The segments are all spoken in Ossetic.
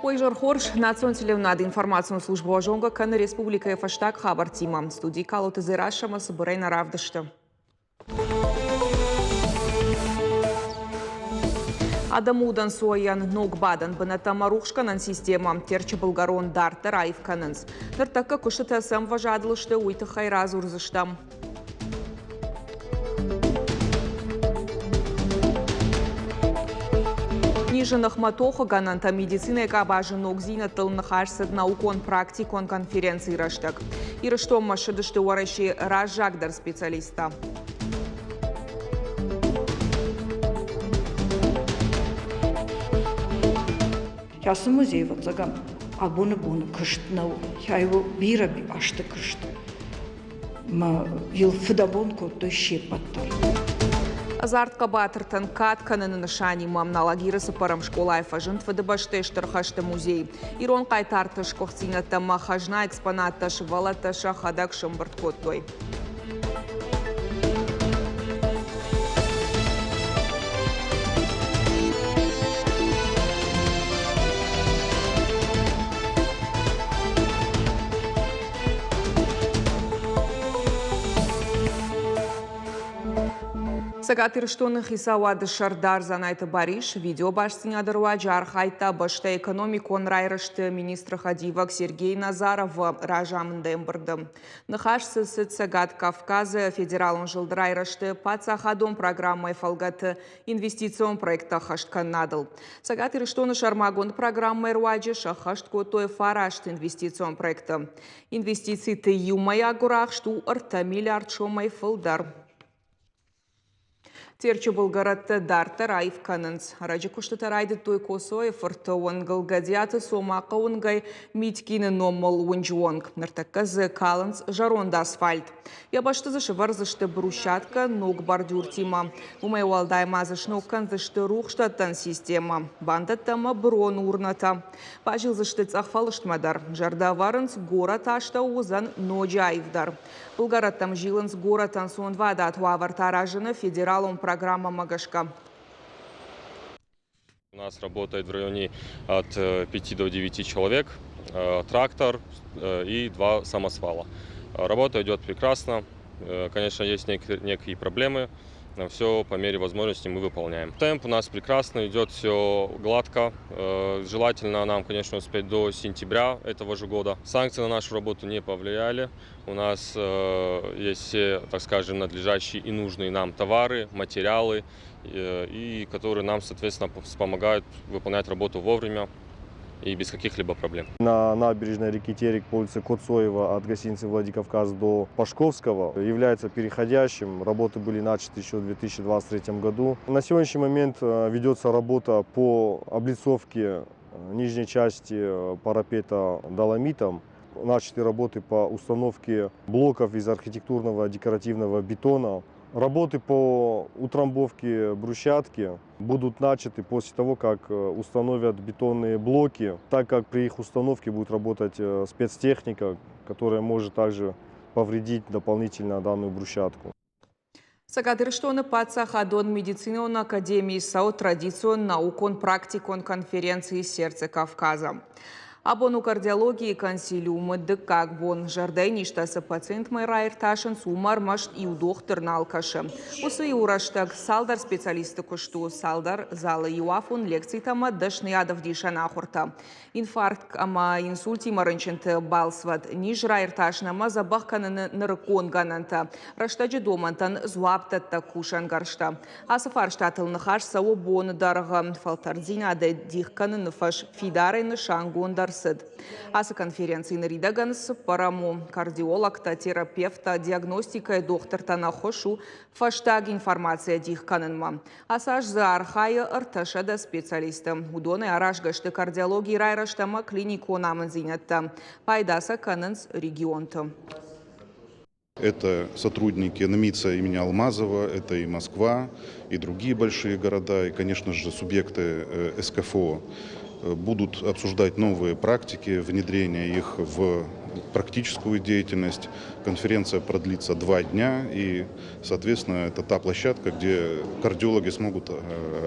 Уый изӕр хорз. Национ телеуынады информацион службӕ зонгӕ кӕны республикӕйы фӕстаг хабӕрттимӕ. Студийы Калоты Дзерассӕмӕ цыбырӕй нӕ равдысты. Адӕмы удӕнцойӕн ног бадӕн бынӕттӕ ӕмӕ рухсгӕнӕн системӕ Терчы былгӕрон дарддӕр аив кӕнынц. Ныртӕккӕ куыстытӕ цы ӕмвӕзадыл сты, уый тыххӕй радзурдзыстӕм. Низы ныхмӕ тохы гӕнӕнтӕ медицинӕйы къабазы ногдзинӕдтыл ныхас цыд наукон-практикон конференцийы рӕстӕг. Ирыстонмӕ ссыдысты Уӕрӕсейы раззагдӕр специалисттӕ. Ацы музей, ӕвӕццӕгӕн, абоны боны куыст нӕу, ай у бирӕ азты куыст. Мӕ йыл фыдӕбон кодтой се ппӕт дӕр. Ӕдзард хъӕбатыртӕн кад кӕныны нысанимӕ Алагиры цыппӕрӕм скъолайы фӕзынд Фыдыбӕстӕйы Стыр хӕсты музей. Ирон хъайтарты сгуыхтдзинӕдтӕ ӕмӕ хӕзна экспонаттӕ сывӕллӕттӕ сӕхӕдӕг сӕмбырд кодтой. Цӕгат Ирыстоны хицауады сӕрдар Дзанайты Барис видеобастдзинады руаджы архайдта бӕстӕйы экономикон райрӕзты министры хӕдивӕг Сергей Назаровы разамындӕй ӕмбырды. Ныхас дзы цыд Цӕгат Кавказы федералон зылды райрӕзты паддзахадон программӕйы фӕлгӕты инвестицион проекттӕ ӕххӕст кӕнынадыл. Цӕгат Ирыстоны сӕрмагонд программӕйы руаджы сӕххӕст кодтой фараст инвестицион проекты. Инвестициты иумӕйаг гуырахст у 3 миллиард сомӕй фылдӕр. Терчы былгӕрӕттӕ дарддӕр аив кӕнынц. Ӕрӕджы куыстытӕ райдыдтой Косойы фырты уынгыл Гӕдиаты Цомахъы уынгӕй Митькины номыл уынджы онг. Ныртӕккӕ дзы калынц зӕронд асфальт. Йӕ бӕсты дзы сӕвӕрдзысты брусчаткӕ ног бордюртимӕ. Уымӕй уӕлдай ма дзы сног кӕндзысты рухсдӕттӕн системӕ, бандӕттӕ ӕмӕ бырон урнӕтӕ. Базилдзысты цъӕх фӕлыстмӕ дӕр. Зӕрдӕ ӕвӕрынц, горӕт астӕу уыдзӕн ноджы аивдӕр. Былгӕрӕттӕм зилынц горӕтӕн ӕнцонвадат уавӕртӕ аразыны федералон программӕмӕ гӕсгӕ. У нас работает в районе от 5 до 9 человек, трактор и два самосвала. Работа идет прекрасно. Конечно, есть некие проблемы, но все по мере возможности мы выполняем. Темп у нас прекрасно идет, все гладко. Желательно нам, конечно, успеть до сентября этого же года. Санкции на нашу работу не повлияли. У нас есть все, так скажем, надлежащие и нужные нам товары, материалы, и которые нам, соответственно, помогают выполнять работу вовремя и без каких-либо проблем. На набережной реки Терек по улице Коцоева от гостиницы «Владикавказ» до Пашковского является переходящим. Работы были начаты еще в 2023 году. На сегодняшний момент ведется работа по облицовке нижней части парапета доломитом. Начаты работы по установке блоков из архитектурного декоративного бетона. Работы по утрамбовке брусчатки будут начаты после того, как установят бетонные блоки, так как при их установке будет работать спецтехника, которая может также повредить дополнительно данную брусчатку. Цӕгат Ирыстоны паддзахадон медицинон академийы цӕуы традицион наукон-практикон конференци «Сердце Кавказа». Абон у кардиологийы консилиумы дыккаг бон. Зӕрдӕйы низтӕ цы пациентмӕ раиртасынц, уымӕ ӕрмӕст иу дохтыр нал кӕсы. Уыцы иу рӕстӕг цалдӕр специалисты куыст у, цалдӕр залы иу афон лекцитӕ ӕмӕ дӕсныйад ӕвдисӕн ахуыртӕ. Инфаркт ӕмӕ инсультимӕ рынчынты балцвӕд, низ раиртасын ӕмӕ дзӕбӕх кӕныны нырыккон гӕнӕнтӕ, рӕстӕджы домӕнтӕн дзуапдӕттӕг кусӕнгӕрзтӕ. Ацы фарстатыл ныхас цӕуы боны дӕргъы. Фӕлтӕрддзинадӕй дих кӕныны фӕс фидарӕй нысангонд ӕрцыд. Ацы конференци ныридӕгӕн цыппӕрӕм у. Кардиологтӕ, терапевттӕ, диагностикӕйы дохтыртӕн ӕххуыс у фӕстаг информацийӕ дих кӕнынмӕ. Ацы аз дзы архайы 300 специалисты. Уыдонӕй аразгӕ сты кардиологийы райрӕзт ӕмӕ клиникон амындзинӕдтӕ. Пайда сӕ кӕнынц регионты. Это сотрудники НМИЦа имени Алмазова, это и Москва, и другие большие города, и, конечно же, субъекты СКФО будут обсуждать новые практики, внедрение их в практическую деятельность. Конференция продлится 2 дня, и, соответственно, это та площадка, где кардиологи смогут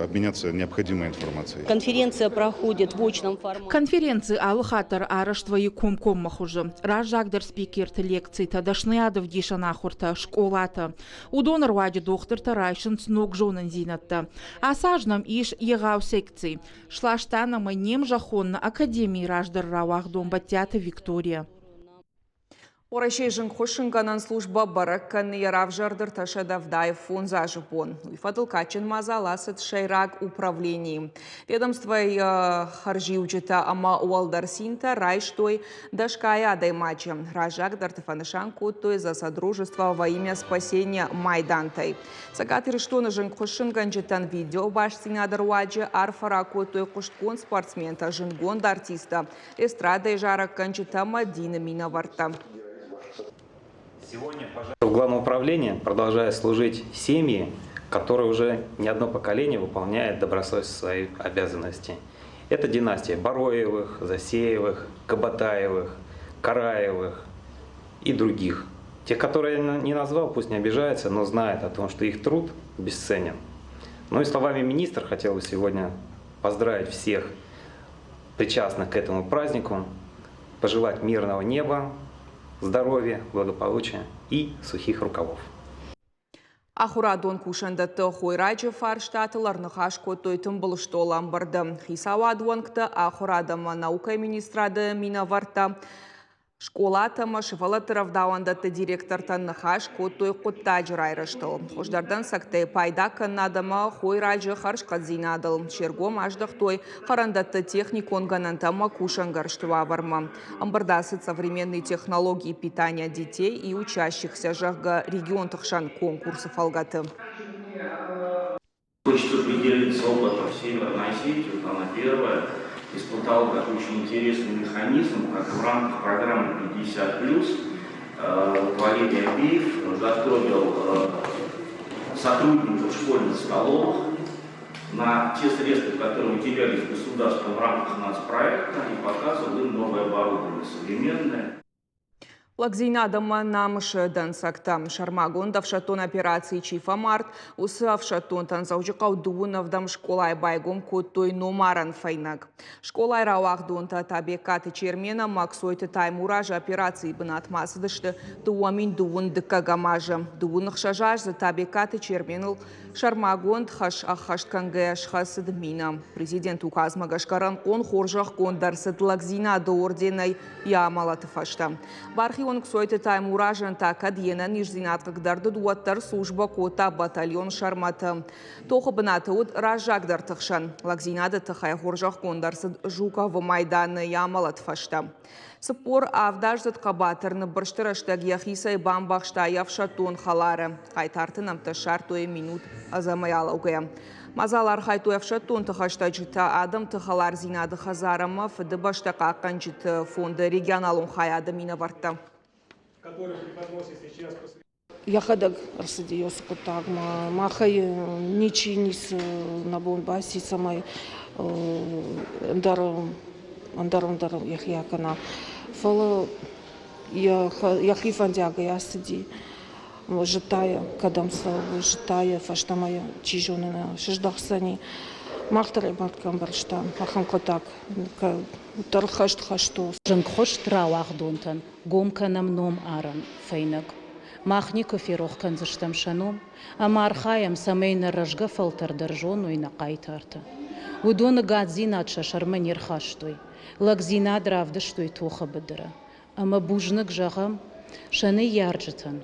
обменяться необходимой информацией. Конференция проходит в очном формате. Конференци алы хатт дӕр арӕзт вӕййы комкоммӕ хуызы. Раззагдӕр спикерты лекцитӕ, дӕсныйады ӕвдисӕн ахуыртӕ, скъолатӕ. Уыдоны руаджы дохтыртӕ райсынц ног зонындзинӕдтӕ. Ацы аз нӕм ис егъау секци. Сласта нӕм ӕй не мзӕххон академийы раздӕр рауагъдон Бӕдтиаты Виктория. Уӕрӕсейы зынгхуыссынгӕнӕн службӕ бӕрӕг кӕны йӕ равзӕрды 375 азы бон. Уый фӕдыл кадджын мадзал ацыд сӕйраг управленийы. Ведомствойы хӕрзиуджытӕ ӕмӕ уӕлдӕр цинтӕ райстой дӕсгай адӕймаджы. Раззагдӕрты фӕнысан кодтой «За содружество во имя спасения» майдантӕй. Цӕгат Ирыстоны зынгхуыссынгӕнджытӕн видеобастдзинады руаджы арфӕ ракодтой хъуыстгонд спортсментӕ, зындгонд артисттӕ, эстрадӕйы зарӕггӕнджытӕ ӕмӕ дины минӕвӕрттӕ. В Главном управлении продолжают служить семьи, которые уже не одно поколение выполняют добросовестно свои обязанности. Это династия Бароевых, Засеевых, Кабатаевых, Караевых и других. Тех, которые я не назвал, пусть не обижаются, но знают о том, что их труд бесценен. Ну и словами министра хотел бы сегодня поздравить всех причастных к этому празднику, пожелать мирного неба, здоровья, благополучия и сухих рукавов. Ахуырадон кусӕндӕтты хойраджы фарстатыл ӕрныхас кодтой тымбыл стъолы ӕмбырды. Хицауад уӕнгтӕ, ахуырад ӕмӕ наукӕйы министрады минӕвӕрттӕ, Скъолатӕ ӕмӕ сывӕллӕтты рӕвдауӕндӕтты директортӕн ныхас кодтой хъуыддаджы райрӕзтыл. Хуыздӕр дӕнцӕгтӕй пайда кӕнынад ӕмӕ хойраджы хӕрзхъӕддзинадыл се ргом аздӕхтой хӕрӕндӕтты техникон гӕнӕнтӕ ӕмӕ кусӕнгӕрзты уавӕрмӕ. Ӕмбырд ацыд «Современные технологии питания детей и учащихся», зӕгъгӕ, регионты хсӕн конкурсы фӕлгӕты. Хочется поделиться опытом Северной Осетии. Вот она первая испытала такой очень интересный механизм, как в рамках программы 50+, Валерий Абеев готовил сотрудников школьных столовых на те средства, которые выделялись государством в рамках нацпроекта, и показывал им новое оборудование современное. Лӕгдзинад ӕмӕ намысы дӕнцӕгтӕ. Сӕрмагонд ӕфсӕддон операцийы чи фӕмард, уыцы ӕфсӕддонтӕн Дзӕуджыхъӕу дыууын ӕвдӕм скъолайы байгом кодтой номарӕн фӕйнӕг. Скъолайы рауагъдонтӕ Табеккаты Чермен ӕмӕ Кцойты Таймуразы операцийы бынатмӕ ацыдысты 2012 дыккӕгӕм азы. Дыууын ӕхсӕз аздзыд Табеккаты Черменыл Сӕрмагонд хӕс ӕххӕст кӕнгӕйӕ схӕцыд мина. Президенты указмӕ гӕсгӕ рӕнхъон хорзӕхгонд ӕрцыд лӕгдзинады орденӕй йӕ амӕлӕты фӕстӕ. Бархион Кцойты Таймуразӕн та кӕд йе нӕниздзинад хъыгдард уыд, уӕддӕр службӕ кодта батальон Сӕрмӕты. Тохы бынаты уыд раззагдӕрты хсӕн. Лӕгдзинады тыххӕй хорзӕхгонд ӕрцыд Жуковы майданы йӕ амӕлӕты фӕстӕ. 47-аздзыд хъӕбатыр ныббырсты рӕстӕг йӕхицӕй бамбӕхста йӕ ӕфсӕддон хӕлары. Хъайтарты нӕмттӕ ссардтой минут ӕдзӕмӕй алӕугӕйӕ. Мадзалы архайдтой ӕфсӕддонты хӕстӕджытӕ, адӕмты хӕлардзинады хӕдзар ӕмӕ Фыдыбӕстӕ хъахъхъӕнджыты фонды регионалон хайады минӕвӕрттӕ. Йӕхӕдӕг ӕрцыди уыцы хъуыддагмӕ. Махӕй ничи ницы нӕ бон баци, цӕмӕй ӕндӕр ӕндӕр ӕндӕр йӕхи акӕна. Фӕлӕ йӕхи фӕндиагӕй ацыди. Зыдта йӕ, кӕдӕм цӕуы, зыдта йӕ, фӕстӕмӕ йӕ, чи зоны, нӕ сыздӕхдзӕни. Мах дӕр ӕй ӕмбӕрстам, ахӕм хъуыддаг дӕр хӕст хӕст у. Зынгхуыст рауагъдонтӕн гом кӕнӕм ном-арӕн фӕйнӕг. Мах никуы ферох кӕндзыстӕм сӕ ном ӕмӕ архайӕм, цӕмӕй нӕ рӕзгӕ фӕлтӕр дӕр зоной нӕ хъайтарты. Уыдоны гӕддзинад сӕ сӕрмӕ не рхастой, лӕгдзинад равдыстой тохы быдыры. Ӕмӕ бузныг зӕгъӕм сӕ ныййарджытӕн.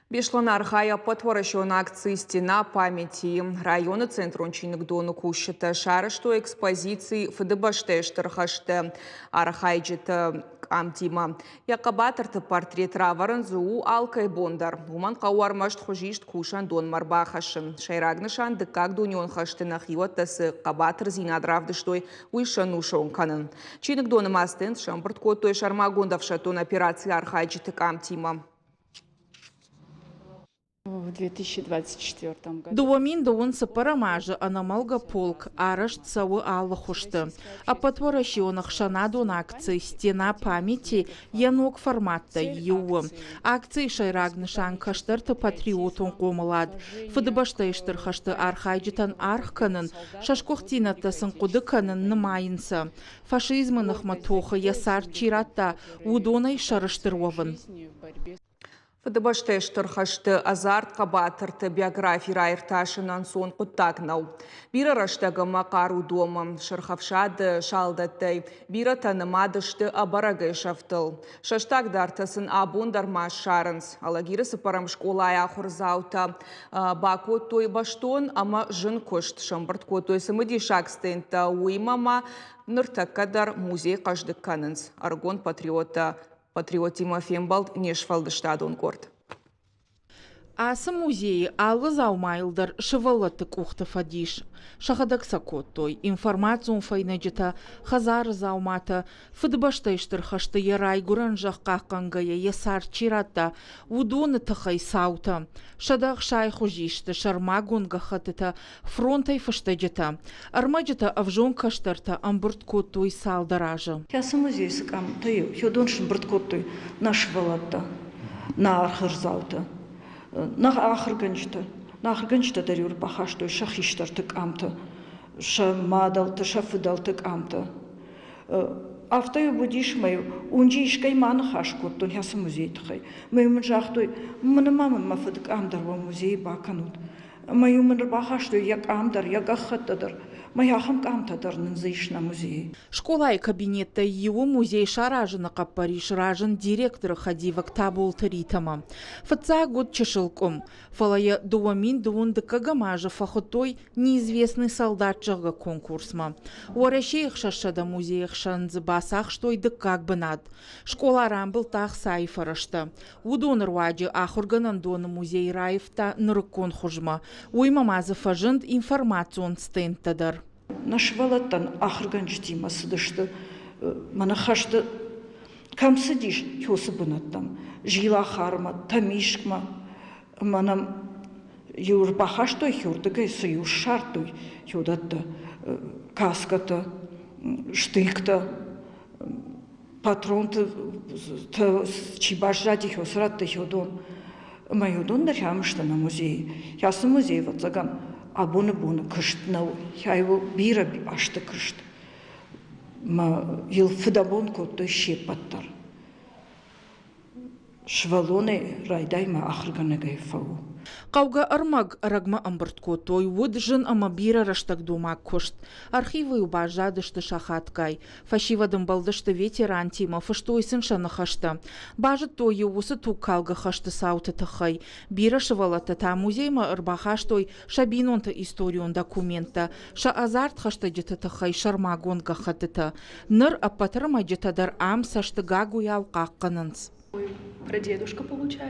Беслӕны архайы ӕппӕтуӕрӕсеон акци «Стена памяти». Районы центрон чиныгдоны кусджытӕ сарӕзтой экспозици Фыдыбӕстӕйы Стыр хӕсты архайджыты къамтимӕ. Йӕ хъӕбатырты портрет равӕрын дзы у алкӕй бон дӕр. Уымӕн хъӕуы ӕрмӕст хуызист кусӕндонмӕ ӕрбахӕссын. Сӕйраг нысан дыккаг дунеон хӕсты нӕхиуӕттӕ цы хъӕбатырдзинад равдыстой, уый сӕнусон кӕнын. Чиныгдоны ма стенд сӕмбырд кодтой сӕрмагонд ӕфсӕддон операцийы архайджыты къамтимӕ. В 2024 году. 2000 цыппӕрӕм азы ӕнӕмӕлгӕ полк арӕзт цӕуы алы хуызты. Ӕппӕтуӕрӕсеон ӕхсӕнадон акци «Стена памяти» йӕ ног форматтӕй иу у. Акцийы сӕйраг нысан кӕстӕрты патриотон хъомылад, Фыдыбӕстӕйы Стыр хӕсты архайджытӕн аргъ кӕнын, сӕ сгуыхтдзинӕдтӕ сын хъуыды кӕнын, нымайын сӕ. Фашизмы ныхмӕ тохы йӕ цард чи радта, уыдонӕй сӕрыстыр уӕвын. Фыдыбӕстӕйы Стыр хӕсты ӕдзард хъӕбатырты биографи раиртасын ӕнцон хъуыддаг нӕу. Бирӕ рӕстӕг ӕмӕ хъару домы. Сырх ӕфсады салдӕттӕй бирӕтӕ нымад сты ӕбӕрӕгӕй сӕфтыл. Сӕстагдӕртӕ сын абон дӕр ма ссарынц. Алагиры цыппӕрӕм скъолайы ахуырдзаутӕ бакодтой бӕстон ӕмӕ зын куыст. Сӕмбырд кодтой цымыдисаг стендтӕ, уыимӕ ма ныртӕккӕ дӕр музей хъӕздыг кӕнынц. Ӕрыгон патриоттӕ Патриотимӕ фембӕлд не сфӕлдыстадон къорд. Ацы музейы алы дзаумайыл дӕр сывӕллӕтты къухты фӕдис. Сӕхӕдӕг сӕ кодтой информацион фӕйнӕджытӕ, хӕдзары дзауматӕ, Фыдыбӕстӕйы Стыр хӕсты йӕ райгуырӕн зӕхх хъахъхъӕнгӕйӕ йӕ цард чи радта, уыдоны тыххӕй цаутӕ. 160 хуызисты, сӕрмагонд гӕххӕттытӕ, фронтӕй фыстӕджытӕ. Ӕрмӕджытӕ ӕвзонг кӕстӕртӕ ӕмбырд кодтой цалдӕр азы. Кӕцы музейы цы къамтӕ уыдон сӕмбырд кодтой нӕ сывӕллӕттӕ, нӕ ахуырдзаутӕ, нӕ ахуыргӕнджытӕ. Нӕ ахуыргӕнджытӕ дӕр-иу ӕрбахастой сӕ хистӕрты къамтӕ, сӕ мадӕлты, сӕ фыдӕлты къамтӕ. Афтӕ-иу уыдис мӕ-иу уынджы искӕй ма ныхас кодтон ацы музейы тыххӕй. Мӕ-иу мын загътой, мӕнӕ ма мын мӕ фыды къам дӕр уӕ музейы бакӕнут. Ӕмӕ-иу мын ӕрбахастой йӕ къам дӕр, йӕ гӕххӕттӕ дӕр. Мӕ ахӕм къамтӕ дӕр нын дзы ис нӕ музейы. Скъолайы кабинеттӕй иуы музей саразыны хъӕппӕрис разынд директоры хӕдивӕг Таболты Ритӕмӕ. Фыццаг уыд чысыл къуым, фӕлӕ йӕ 2000 дыккӕгӕм азы фӕхуыдтой Неизвестный солдат зӕгъгӕ конкурсмӕ. Уӕрӕсейы 600 музейы хсӕн дзы бацахстой дыккаг бынат. Скъола рамбылдта ӕхцайы фӕрӕзтӕ. Уыдоны руаджы ахуыргӕнӕндоны музей раивта нырыккон хуызмӕ. Уыимӕ ма дзы фӕзынд информацион стендтӕ дӕр. Нӕ сывӕллӕттӕн ахуыргӕнджытимӕ цыдысты мӕнӕ хӕсты кӕм цыдис, уыцы бынӕттӕм. Зилахармӕ, Тӕмискъмӕ. Ӕмӕ нӕм иу ӕрбахастой хиуырдыгӕй, цы иу ссардтой уыдӕттӕ, каскӕтӕ, штыктӕ, патронты чи баззади хёсрӕтты хёдон. Ӕмӕ уыдон дӕр ам сты нӕ музейы. Ацы музей, ӕвӕццӕгӕн, абоны боны куыст нӕу. Ай у бирӕ азты куыст. Мӕ йыл фыдӕбон кодтой се ппӕт дӕр. Сывӕллонӕй райдай ма ахуыргӕнӕгӕй фӕу. Хъӕугӕ ӕрмӕг ӕрӕгмӕ ӕмбырд кодтой, уыд зын ӕмӕ бирӕ рӕстӕгдомаг куыст. Архивы-иу баззадысты сахатгай. Фӕсивӕд ӕмбӕлдысты ветерантимӕ, фыстой сын сӕ ныхӕстӕ. Базыдтой-иу уыцы тугкалгӕ хӕсты цауты тыххӕй. Бирӕ сывӕллӕттӕ та музеймӕ ӕрбахастой сӕ бинонты историон документтӕ, сӕ ӕдзард хӕстӕджыты тыххӕй сӕрмагонд гӕххӕттытӕ. Ныр ӕппӕт ӕрмӕджытӕ дӕр ам цӕсты гагуыйау хъахъхъӕнынц.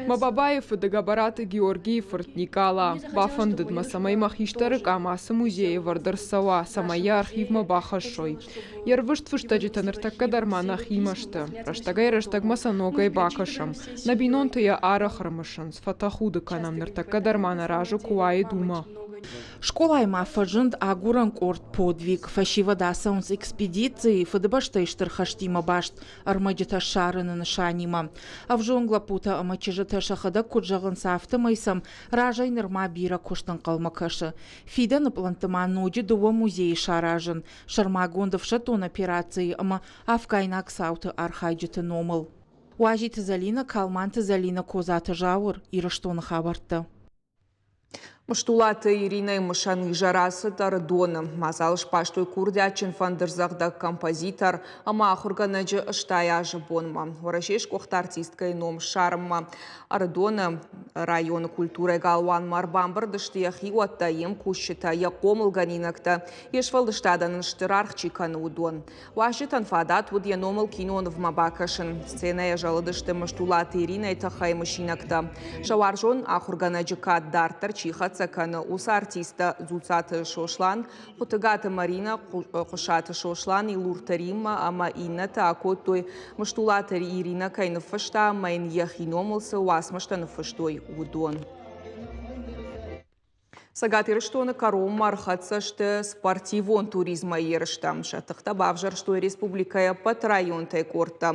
Мӕ бабайы фыды Гӕбӕраты Георгийы фырт Никъала. Бафӕндыд мӕ, цӕмӕй мӕ хистӕры къам ацы музейы ӕвӕрд ӕрцӕуа, цӕмӕй йӕ архивмӕ бахӕссой. Йе рвыст фыстӕджытӕ ныртӕккӕ дӕр ма нӕхимӕ сты. Рӕстӕгӕй-рӕстӕгмӕ сӕ ногӕй бакӕсӕм. Нӕ бинонты йӕ арӕх ӕрымысынц, фӕтӕхуды кӕнӕм, ныртӕккӕ дӕр ма нӕ разы куы уаид, уымӕ. Скъолайы ма фӕзынд агурӕн къорд «Подвиг». Фӕсивӕд ацӕуынц экспедицийы, Фыдыбӕстӕйы Стыр хӕстимӕ баст ӕрмӕджытӕ ссарыны нысанимӕ. Ӕвзонг лӕппутӕ ӕмӕ чызджытӕ сӕхӕдӕг куыд зӕгъынц, афтӕмӕй сӕм разӕй нырма бирӕ куыст ӕнхъӕлмӕ кӕсы. Фидӕны пълӕнтты ма ноджы дыууӕ музейы саразын, сӕрмагонд ӕфсӕддон операцийы ӕмӕ афгайнаг цауты архайджыты номыл. Уазиты Зӕлинӕ, Калманты Зӕлинӕ, Козаты Зауыр, Ирыстоны хабӕрттӕ. Мыстулаты Иринӕйы мысӕн изӕр ацыд Ӕрыдоны. Мадзал сбастой курдиатджын фӕндырдзӕгъдӕг композитор ӕмӕ ахуыргӕнӕджы 80 азы бонмӕ. Уӕрӕсейы сгуыхт артисткӕйы ном ссарынмӕ Ӕрыдоны районы культурӕйы галуанмӕ ӕрбамбырд сты йӕ хиуӕттӕ, йе мкусджытӕ, йӕ хъомылгӕнинӕгтӕ, йе сфӕлдыстадӕн ын стыр аргъ чи кӕны, уыдон. Уазджытӕн фадат уыд йӕ номыл кинонывмӕ бакӕсын. Сценӕйӕ зӕлыдысты Мыстулаты Иринӕйы тыххӕй мысинӕгтӕ. Сӕ уарзон ахуыргӕнӕджы кад дарддӕр чи хӕццӕ кӕны, уыцы артисттӕ Дзуццаты Сослан, Хуытыгаты Маринӕ, Хъуысаты Сослан, Илурты Риммӕ ӕмӕ иннӕтӕ акодтой, Мыстулаты Иринӕ кӕй ныффыста ӕмӕ йын йӕхи номыл цы уацмыстӕ ныффыстой, уыдон. Цӕгат Ирыстоны кӕронмӕ ӕрхӕццӕ сты спортивон туризмӕй ерыстӕ. Сӕ тыхтӕ бавзӕрстой республикӕйы ӕппӕт районтӕй къордтӕ.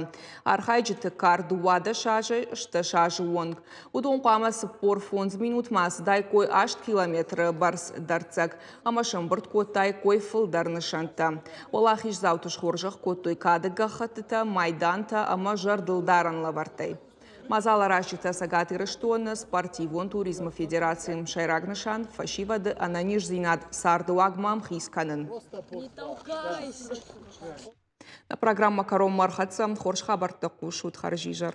Архайджыты кар 12 азы 18 азы онг. Уыдон хъуамӕ 45 минутмӕ ацыдаиккой 8 километры бӕрц дӕрддзӕг ӕмӕ сӕмбырд кодтаиккой фылдӕр нысӕнттӕ. Уӕлахиздзауты схорзӕх кодтой кады гӕххӕттытӕ, майдантӕ ӕмӕ зӕрдылдарӕн лӕвӕрттӕй. Мадзаларазджытӕ Цӕгат Ирыстоны спортивон туризмы федерацийы сӕйраг нысан фӕсивӕды ӕнӕниздзинад цардыуагмӕ ӕмхиц кӕнын. Нӕ программӕ кӕронмӕ ӕрхӕццӕ. Хорз хабӕрттӕ хъусут. Хӕрзизӕр.